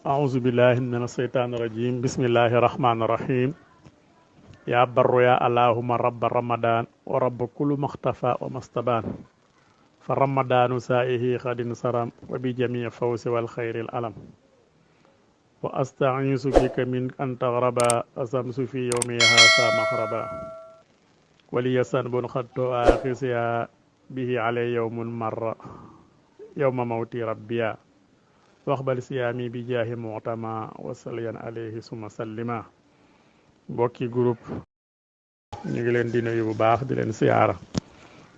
أعوذ بالله من الشيطان الرجيم بسم الله الرحمن الرحيم يا بر يا اللهم رب رمضان ورب كل مختفى ومستبان فرمضان سائه قد انصرم وبجميع فوز والخير الألم وأستعيذ بك من أن تغرب الشمس في يومها مغربا ولي سنب قد آخذها به علي يوم مر يوم موت ربيا waxbal siyaami bi jaahi mu'tama wasalyan alayhi suma sallima bokki groupe ñu ngi leen di nuyu bu baax di leen siyaara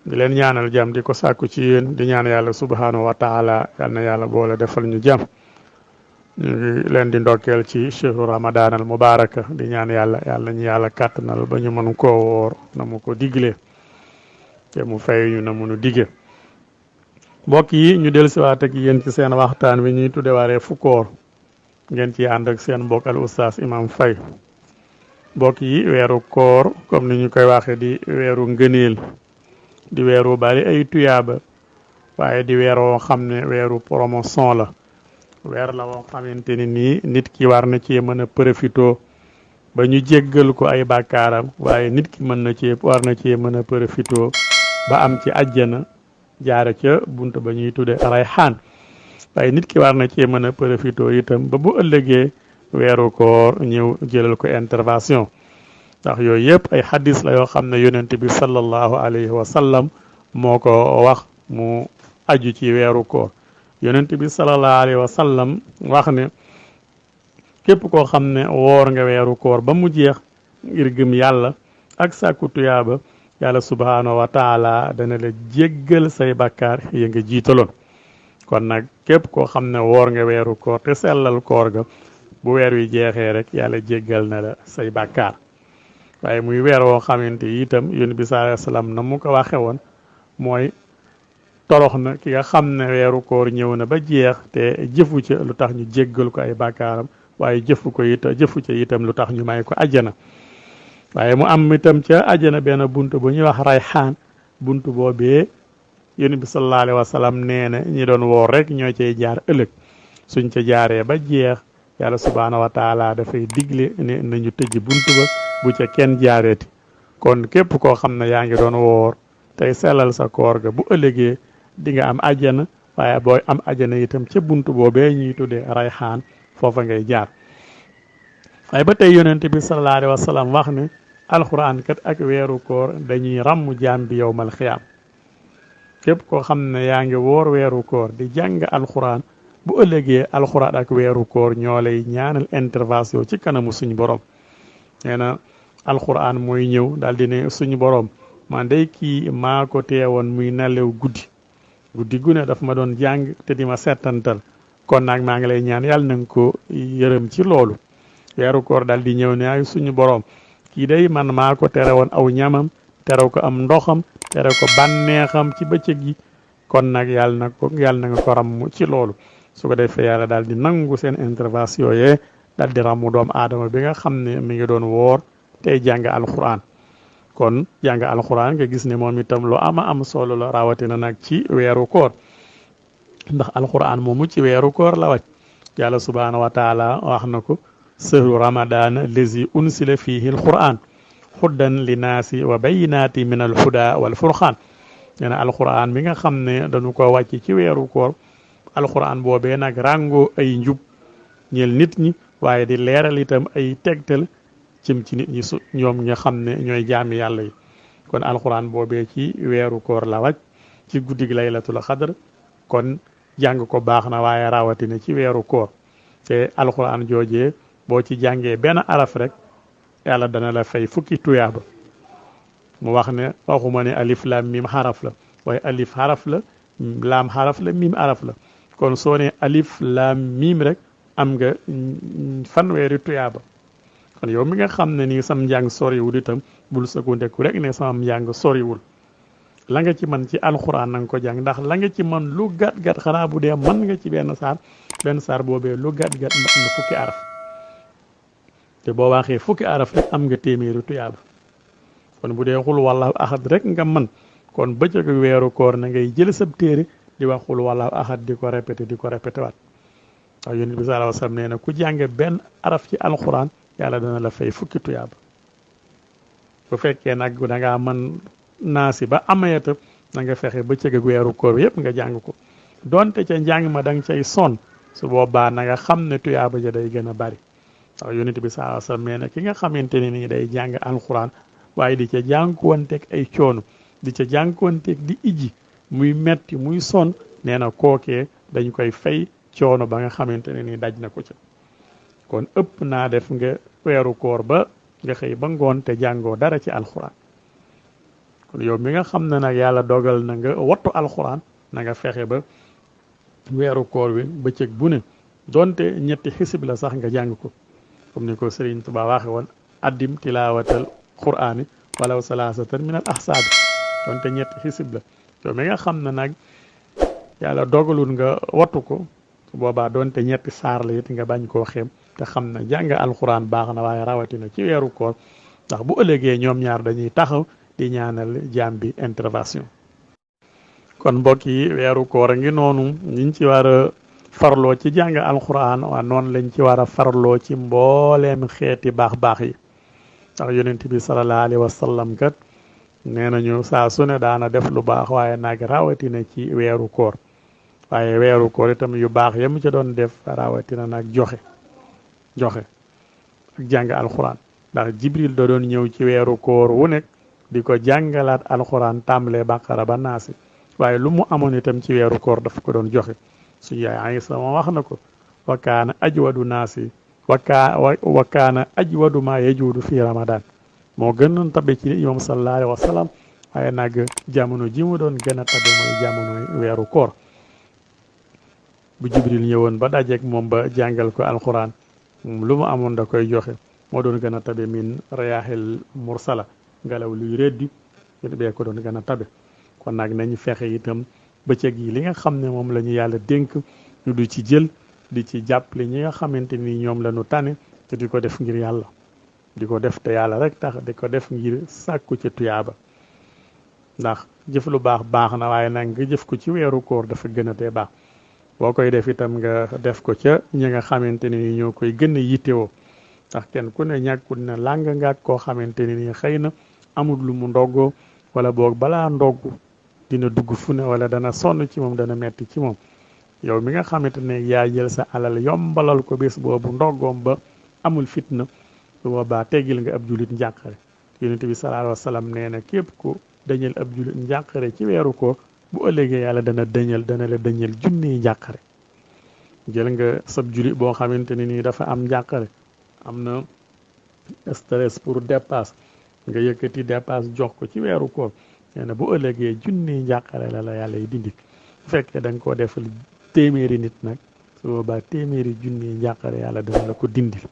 di leen ñaanal jàmm di ko sàkku ci yéen di ñaan yàlla subhanahu wa taala yal na yàlla boole defal ñu jàmm ñu ngi leen di ndokkeel ci chehru ramadan al mubaraka di ñaan yàlla ñu yàlla kàttanal ba ñu mën koo woor na mu ko digle te mu fay ñu na mu nu dige mbokk yi ñu dellusiwaat ak yéen ci seen waxtaan wi ñuy tudde wareefu koor ngeen ci ànd ak seen mbokk al oustaz Imam Faye mbokk yi weeru koor comme ni ñu koy waxee di weeru ngëneel di weeru bari ay tuyaaba waaye di weer woo xam ne weeru promotion la weer la woo xamante ni nii nit ki war na cee mën a profitoo ba ñu jéggal ko ay bàkkaaram waaye nit ki war na cee mën a profitoo ba am ci àjjana jaare ca buntu ba ñuy tudde rayhaan waaye nit ki war na cee mën a profitoo itam ba bu ëllëgee weeru koor ñëw jëlal ko intervention ndax yooyu yëpp ay xadis la yoo xam ne yonent bi sallallahu alayhi wa sallam moo ko wax mu aju ci weeru koor yonent bi sallallahu alayhi wa sallam wax ne képp koo xam ne woor nga weeru koor ba mu jeex ngir gëm yàlla ak sàkku tuyaaba yàlla subhanahu wa taala dana la jéggal say bakkaar ya nga jiitaloon kon nag képp koo xam ne woor nga weeru koor te sellal koor ga bu weer wi jeexee rek yàlla jéggal na la say bakkaar waaye muy weer woo xamante itam yonent bi sallallahu alayhi wa sallam na mu ko waxe woon mooy torox na ki nga xam ne weeru koor ñëw na ba jeex te jëfu ca lu tax ñu jéggal ko ay bakkaaram waaye jëfu ca itam lu tax ñu may ko àjjana waaye mu am itam ca àjjana benn buntu bu ñuy wax rayhaan buntu boobee yonent bi sallallahu alayhi wa sallam nee na ñi doon woor rek ñoo cay jaar ëllëg suñ ca jaaree ba jeex yàlla subhaanahu wa taala dafay digle ne nañu tëj buntu ba bu ca kenn jaareeti kon képp koo xam ne yaa ngi doon woor tey sellal sa koor ga bu ëllëgee di nga am àjjana waaye booy am àjjana itam ca buntu boobee ñuy tuddee rayhaan foofa ngay jaar waaye ba tey yonent bi sallallahu alayhi wa sallam wax ne alxuraan kat ak weeru koor dañuy ràmm jaam bi yowmal xiyaam képp koo xam ne yaa ngi woor weeru koor di jàng alxuraan bu ëllëgee alxuraan ak weeru koor ñoo lay ñaanal intervention ci kanamu suñu borom nee na alxuraan mooy ñëw daal di ne suñu borom man day kii maa ko teewoon muy nelew guddi gu ne daf ma doon jàng te di ma settantal kon nag maa ngi lay ñaan yàlla na nga ko yërëm ci loolu weeru koor daal di ñëw ne ay suñu borom kii day man maa ko tere woon aw ñamam tere ko am ndoxam tere ko bànneexam ci bëccëg yi kon nag yàlla na nga ko ràmm ci loolu su ko defee yàlla daal di nangu seen intervention yee daal di ràmm doomu aadama bi nga xam ne mi ngi doon woor tey jàng alxuraan kon jàng alxuraan nga gis ne moom itam lu am solo la rawatina nag ci weeru koor ndax alxuraan moomu ci weeru koor la wàcc yàlla subhaanahu wa taala wax na ko sahru ramadan lazi unsila fihi alquran hudan linnaasi wa bayyinaati min alhuda wal furqaan nee na alquran bi nga xam ne dañu ko wàcc ci weeru koor alquran boobee nag rango ay njub ñeel nit ñi waaye di leeral itam ay tegtal cim ci nit ñi ñoom nga xam ne ñooy jaami yàlla yi kon alquran boobee ci weeru koor la wàcc ci guddig laylatul xadr kon jàng ko baax na waaye rawatina ci weeru koor te alquran joojee boo ci jàngee benn araf rek yàlla dana la fay fukki tuyaaba mu wax ne waxuma ne alif lam mim xaraf la waaye alif xaraf la laam xaraf la mim araf la kon soo ne alif lam mim rek am nga fanweeri tuyaaba kon yow mi nga xam ne nii sam njàng soriwul itam bul sëkkandiku rek ne sama njàng soriwul la nga ci man ci alxuraan na nga ko jàng ndax la nga ci man lu gàtt gàtt xanaa bu dee man nga ci benn saar boobee lu gàtt gàtt mat na fukki araf te boo waxee fukki araf rek am nga téeméeri tuyaaba kon bu dee xul wallaahu ahad rek nga man kon bëccëg weeru koor na ngay jël sab téere di wax xul wallaahu ahad di ko répété waat waaw yonent bi sallallahu alayhi wasallam nee na ku jànge benn araf ci alxuraan yàlla dana la fay fukki tuyaaba bu fekkee nag da ngaa mën naasi ba amayata na nga fexe bëccëg weeru koor yëpp nga jàng ko donte ca njàng ma da nga cay sonn su boobaa na nga xam ne tuyaaba ja day gën a bari waaw yonent bi sallallahu alayhi wasallam nee na ki nga xamante ne nii day jàng alxuraan waaye di ca jànkuwanteeg ay coono di ca jànkuwanteeg di ijji muy metti muy sonn nee na kookee dañ koy fay coono ba nga xamante ne nii daj na ko ca kon ëpp naa def nga weeru koor ba nga xëy ba ngoon te jàngoo dara ci alxuraan kon yow mi nga xam ne nag yàlla dogal na nga wattu alxuraan na nga fexe ba weeru koor wi bëccëg bu ne donte ñetti xisib la sax nga jàng ko comme ni ko Sëriñ Tuubaa waxe woon addim tilaawatal quraani walaw salaasatan min al ahsaabi donte ñetti xisib la yow mi nga xam ne nag yàlla dogalul nga wattu ko su boobaa donte ñetti saar la it nga bañ koo xeem te xam ne jàng alxuraan baax na waaye rawatina ci weeru koor ndax bu ëllëgee ñoom ñaar dañuy taxaw di ñaanal jaam bi intervention kon mbokk yi weeru koor a ngi noonu niñ ci war a farloo ci jàng alxuraan waa noonu lañ ci war a farloo ci mbooleem xeeti baax-baax yi ndax yonent bi sallallahu alayhi wa sallam kat nee nañu saa su ne daana def lu baax waaye nag rawatina ci weeru koor waaye weeru koor itam yu baax yam ci doon def rawatina nag joxe ak jàng alxuraan ndax jibril da doon ñëw ci weeru koor wu nekk di ko jàngalaat alxuraan tàmbalee bàqara ba naasi waaye lu mu amoon itam ci weeru koor dafa ko doon joxe su yaay Aysa ma wax na ko wa kaana ajwadu naasi wa kaana ajwadu ma yajuudu fi ramadan moo gënoon tabe ci imam sallallahu alayhi wa sallam waaye nag jamono ji mu doon gën a tabe mooy jamono weeru koor bu jibril ñëwoon ba dajeek moom ba jàngal ko alxuraan lu mu amoon da koy joxe moo doon gën a tabe min riyaaxil mursala ngelaw luy reddi bee ko doon gën a tabe kon nag nañu fexe itam bëccëg yi li nga xam ne moom la ñu yàlla dénk ñu du ci jël di ci jàppale ñi nga xamante ni ñoom la ñu tane te di ko def ngir yàlla di ko def te yàlla rek tax di ko def ngir sàkku ci tuyaaba ndax jëf lu baax baax na waaye nag nga jëf ko ci weeru koor dafa gën a tee baax boo koy def itam nga def ko ca ñi nga xamante ni ñoo koy gën a yittewoo ndax kenn ku ne ñàkkul ne làng nga ak koo xamante ni xëy na amul lu mu ndoggoo wala boog balaa ndogg dina dugg fu ne wala dana sonn ci moom dana metti ci moom yow mi nga xamante ne yaa jël sa alal yombalal ko bés boobu ndoggoom ba amul fitna su boobaa teggil nga ab julit njàqare yonent bi sallallahu alayhi wa sallam nee na képp ku dañal ab julit njàqare ci weeru ko bu ëllëgee yàlla dana la dañal junniy njàqare jël nga sab julit boo xamante ne nii dafa am njàqare am na stress pour dépasse nga yëkkati dépasse jox ko ci weeru koor nee na bu ëllëgee junniy njàqare la yàlla yi dindi bu fekkee da nga koo defal téeméeri nit nag su boobaa téeméeri junniy njàqare yàlla dana la ko dindil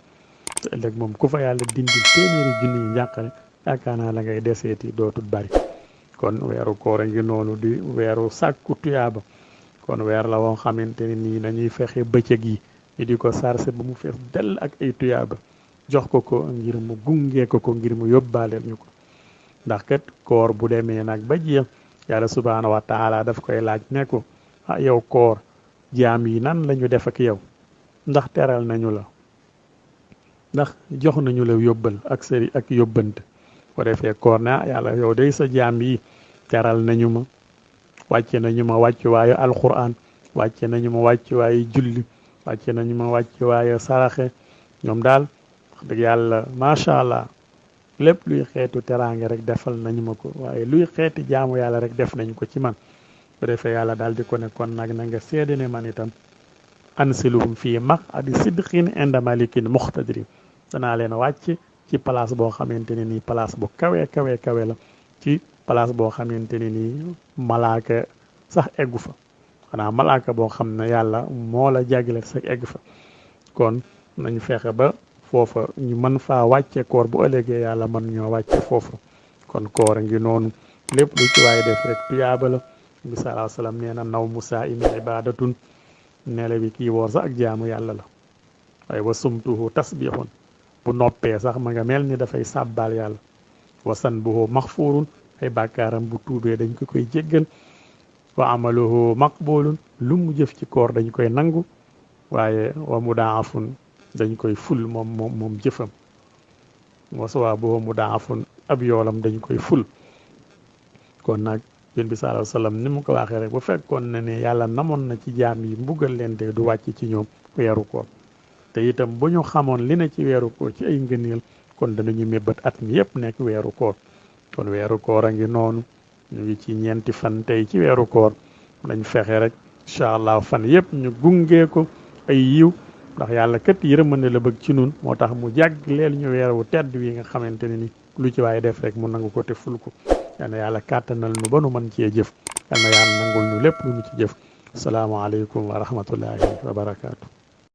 te ëllëg moom ku fa yàlla dindil téeméeri junniy njàqare yaakaar naa la ngay deseeti dootul bari kon weeru koor a ngi noonu di weeru sàkku tuyaaba kon weer la woo xamante ne nii nañuy fexe bëccëg yi ñu di ko sarse ba mu fees dell ak ay tuyaaba jox ko ngir mu gungee ko ngir mu yóbbaaleel ñu ko ndax kat koor bu demee nag ba jeex yàlla subhaanahu wa taala daf koy laaj ne ko ah yow koor jaam yi nan lañu def ak yow ndax teral nañu la ndax jox nañu la yóbbal ak sëri ak yóbbant ko defee koor ne ah yàlla yow day sa jaam yi teral nañu ma wàcce nañu ma wàccu waayu alquran wàcce nañu ma wàccu waayu julli wàcce nañu ma wàccu waayu saraxe ñoom daal wax dëgg yàlla macha allah lépp luy xeetu teraange rek defal nañu ma ko waaye luy xeeti jaamu yàlla rek def nañu ko ci man bu defee yàlla daal di ko ne kon nag na nga seede ne man itam ansiluhum fii maq'adi sidqin inda malikin muqtadir danaa leen wàcc ci place boo xamante ne nii place bu kawe la ci place boo xamante ne nii malaaka sax eggu fa xanaa malaaka boo xam ne yàlla moo la jagleel sax egg fa kon nañ fexe ba foofa ñu mën faa wàcce koor bu ëllëgee yàlla mën ñoo wàcce foofu kon koor a ngi noonu lépp lu ci waaye def rek tuyaaba la bi salaa salaam nee na naw musaa imi ibadatun nele bi kii woor sax ak jaamu yàlla la waaye wa sumtuhu tasbihun bu noppee sax ma nga mel ni dafay sàbbaal yàlla wa sanbuhu maxfurun ay bàkkaaram bu tuubee dañ ko koy jéggal wa amaluhu maqbulun lu mu jëf ci koor dañ koy nangu waaye wa mudaafun dañ koy ful moom jëfam wa sawaabuhu mudaafun ab yoolam dañ koy ful kon nag yonent bi sallallahu alayhi wasallam ni mu ko waxee rek bu fekkoon na ne yàlla namoon na ci jaam yi mbugal leen de du wàcc ci ñoom weeru koor te itam bu ñu xamoon li ne ci weeru koor ci ay ngëneel kon danañu mébbat at mi yëpp nekk weeru koor kon weeru koor a ngi noonu ñu ngi ci ñeenti fan tey ci weeru koor dañ fexe rek incha allah fan yëpp ñu gungee ko ay yiw ndax yàlla kat yërmande la bëgg ci nun moo tax mu jagleel ñu weeru tedd wi nga xamante ne ni lu ci waaye def rek mu nangu ko te ful ko yal na yàlla kàttanal nu ba nu mën cee jëf yal na yàlla nangul nu lépp lu mu ci jëf asalaamaaleykum wa rahmatullahi wa barakaatu.